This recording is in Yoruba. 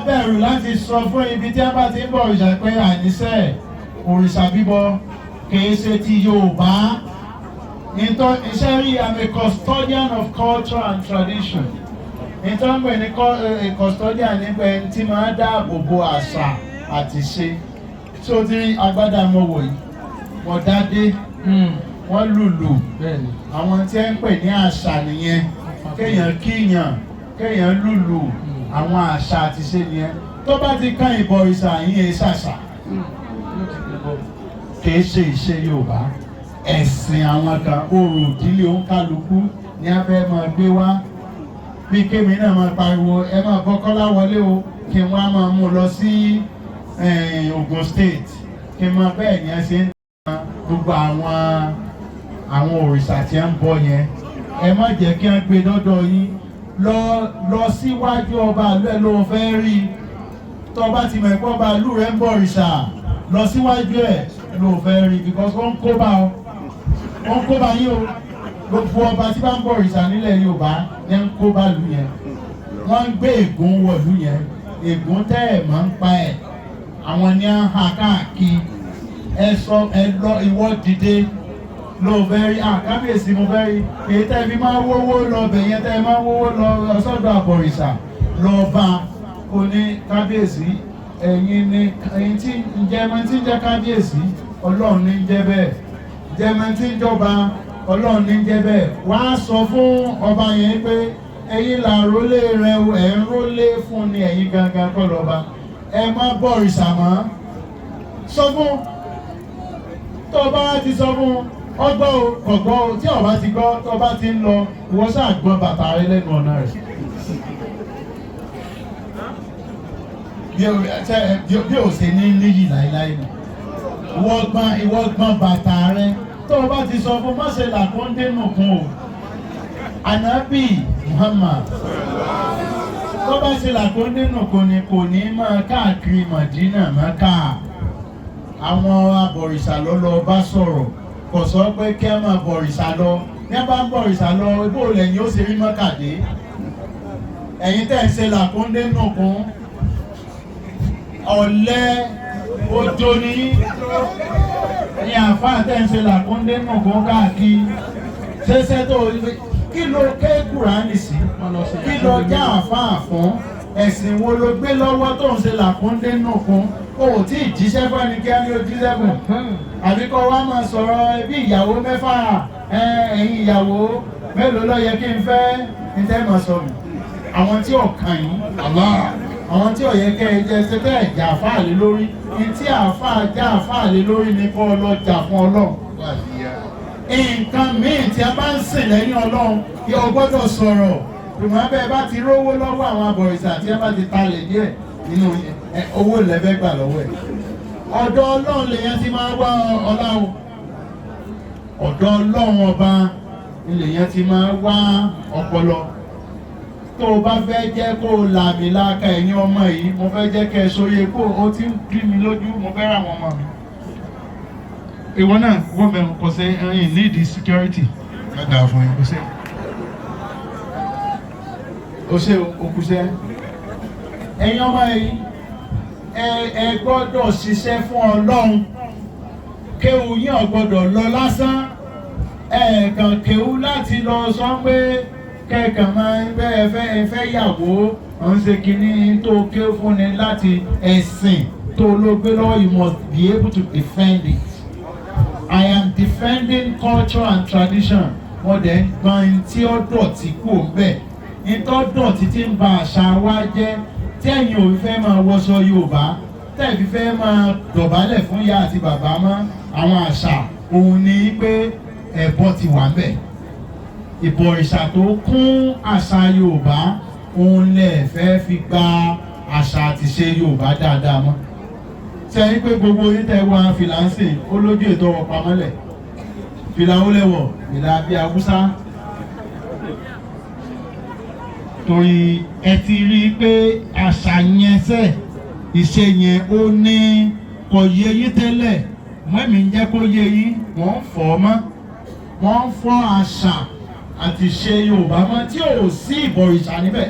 Bẹ̀rù láti sọ fún ibi tí a bá ti ń bọ òrìṣà pé àníṣe òrìṣà bíbọ kìí ṣe ti Yorùbá. Nítorí iṣẹ́ rí, I'm a custodian of culture and tradition. Nítorí pé ní custodian nípa ẹni tí máa dáàbò bo àṣà àti ṣe. Tí o ti rí agbádá mo wò yìí, mo dádé, wọ́n lùlù. Àwọn tí ẹ ń pè ní àṣà nìyẹn. Kéèyàn kíyàn, kéèyàn lùlù, àwọn àṣà àti ṣe nìyẹn. Tó bá ti kán ìbọ̀rìṣà yín, ẹ ṣàṣà, kìí ṣe ìṣe Yorùbá. Ẹ̀sìn àwọn kan, orò ìdílé òǹkálukú ní a fẹ́ máa gbé wá. Bí kémi náà máa pariwo, ẹ máa bọ́ Kọ́lá wọlé o, kí n wá máa mú lọ sí Ogun State, kí n máa bẹ́ẹ̀ yẹn ṣe ń tàn gbogbo àwọn òrìṣà tí ń bọ yẹn. Ẹ má jẹ́ kí wọ́n gbé dọ́dọ̀ yín. Lọ lọ síwájú ọba ìlú ẹ ló fẹ́ rí. Tó bá ti mọ̀ ẹ̀kọ́ ọba ìlú rẹ̀ ń bọ òrìṣà, lọ síwájú ẹ̀ ló fẹ́ rí, because wọ́n ń kó bá ọ, wọ́n ń kó bá yín o. Gbogbo ọba tí bá ń bọ òrìṣà nílẹ̀ Yorùbá ní ń kó bá lù yẹn. Wọ́n ń gbé ègún wọ̀lú yẹn, ègún tẹ́ ẹ̀ máa ń pa ẹ̀, àwọn ní à ń ha káàkiri. Ẹ sọ, ẹ lọ, ìwọ dìde ló fẹ́ rí. À, kábíyèsí, mo fẹ́ rí. Èyí tẹ́ fi máa wówó lọ bẹ̀ yẹn, tẹ́ máa wówó lọ sọ́dọ̀ àbọ̀rìṣà, lọ bá kò ní kábíyèsí. Ẹ̀yin ni ẹ̀yin tí ǹjẹ́ ẹ̀mọ tí ń jẹ́ kábíyèsí? Ọlọ́run ní ń jẹ́ bẹ́ẹ̀. Ǹjẹ́ ẹ̀mọ tí ń jọba? Ọlọ́run ní ń jẹ́ bẹ́ẹ̀. Wá sọ fún ọba yẹn pé ẹ̀yin là rólé rẹ o, ẹ̀ ń rólé fún ni, ẹ̀yin gangan kọ́ lọ́ba. Ẹ má bọ̀rìṣà mọ́. Sọ fún. Tó o bá ti sọ fún, ọgbọ́ o, kọ̀gbọ́ o. Tí ọba ti gbọ́, tó o bá ti ń lọ, ìwọ ṣáà gbọ́n bàtà rẹ lẹ́nu ọ̀nà rẹ̀. Bí o ṣe ní níyì láéláé nù, ìwọ gbọ́n bàtà rẹ. Tó o bá ti sọ fún, má ṣe làkúndé nùkún o. Ànábì Muhammad, tó bá ṣe làkúndé nùkún ni, kò ní máa káàkiri Mọ̀dínà Mẹ́kà. Àwọn abọ̀rìṣà ló lọ bá sọ̀rọ̀, kò sọ pé kí ẹ máa bọ̀rìṣà lọ. Ní ẹ bá ń bọ̀rìṣà lọ, ibò lẹ́yìn ó ṣe rí mọ́kàdé. Ẹ̀yin tẹ̀ ń ṣe làkúndé nùkún, ọ̀lẹ ojo ní ẹ̀yin àfáà tẹ̀ ń ṣe làkúndé nùkún káàkiri. Ṣẹṣẹ tó kí ló ké Kùránì sí? Kí ló já àfáà fún? Ẹ̀sìn wo ló gbé lọ́wọ́ tó ń ṣe làkúndé nùkún? O ò tí ì jíṣẹ́ fún ẹni kí á ní o jíṣẹ́ fún, àbí kọ́ wa máa sọ̀rọ̀ bí ìyàwó 6, ẹ̀yin ìyàwó mélòó ló yẹ kí n fẹ́? Ní tẹ́ máa sọ nù, àwọn tí ò kàn yín, àwọn tí ò yẹ kẹ́ ẹ jẹ́ ṣe tẹ́ ẹ̀ jà àfáà lé lórí. Ní tí àfáà já àfáà lé lórí ni kọ́ ọ lọ jà fún Ọlọ́run. Nǹkan míì tí a bá ń sìn lẹ́yìn Ọlọ́run, kí o gbọ́dọ̀ sọ̀rọ̀. Ìmọ̀ abẹ́ bá ti rówó lọ́wọ́ àwọn abọ̀rìṣà, tí a bá ti talẹ̀ díẹ̀ nínú owó lẹ́fẹ́ gbà lọ́wọ́ ẹ̀. Ọ̀dọ̀ Ọlọ́run lèyàn ti máa wá ọlá o. Ọ̀dọ̀ Ọlọ́run ọba lèyàn ti máa wá ọpọlọ. Tó o bá fẹ́ jẹ́ kó o làmì láka, ẹ̀yin ọmọ yìí, mo fẹ́ jẹ́ kẹ́ ẹ sóye kó o ti ń bí mi lójú. Mo fẹ́ ra àwọn ọmọ mi. Ìwọ náà wọ́n bẹ̀rù kò sí ẹ̀yin need security. Ẹ dáa fún yín. Kò sí o ṣe òkúṣẹ́. Ẹ̀yin ọmọ yìí, ẹ gbọ́dọ̀ ṣiṣẹ́ fún Ọlọ́run. Kéwù yín ò gbọ́dọ̀ lọ lásán. Ẹ̀ẹ̀kan kéwù láti lọ sọ pé kẹ́ẹ̀kan máa ń bẹ́ ẹ fẹ́ yàwó, ọ̀ ń ṣe kínní tó kéwù fún ni láti ẹ̀sìn tó ló gbé lọ́wọ́. You must be able to defend it. I am defending culture and tradition. Wọ́n dẹ̀ ń gbọ́n tí ó dọ̀tí kú òun bẹ́ẹ̀, ntọ́ dọ̀tí tí ń ba àṣà wa jẹ́, tí ẹ̀yin ò fi fẹ́ máa wọṣọ Yorùbá, tẹ́ ẹ̀ fi fẹ́ máa dọ̀bálẹ̀ fún ìyá àti bàbá mọ́, àwọn àṣà òun ni pé ẹbọ ti wà ń bẹ̀. Ìbọ̀rìṣà tó kún àṣà Yorùbá, òun lẹ̀ fẹ́ fi gba àṣà àti ṣe Yorùbá dáadáa mọ́. Sẹ́yìn pé gbogbo yín tẹ́ wá fìlà ń sìn, ó lójú ètò ọwọ́ pamọ́lẹ̀. Fìlà ó lẹ́wọ̀, fìlà bíi Haúsá, torí ẹ ti rí i pé àṣà yẹn sẹ́, ìṣe yẹn, ó ní kò yé yín tẹ́lẹ̀. Mọ́mí ń jẹ́ kó yé yín. Wọ́n ń fọ́ mọ́, wọ́n ń fọ́ àṣà àti ṣe Yorùbá mọ́ tí ò sí ìbọ̀rìṣà níbẹ̀.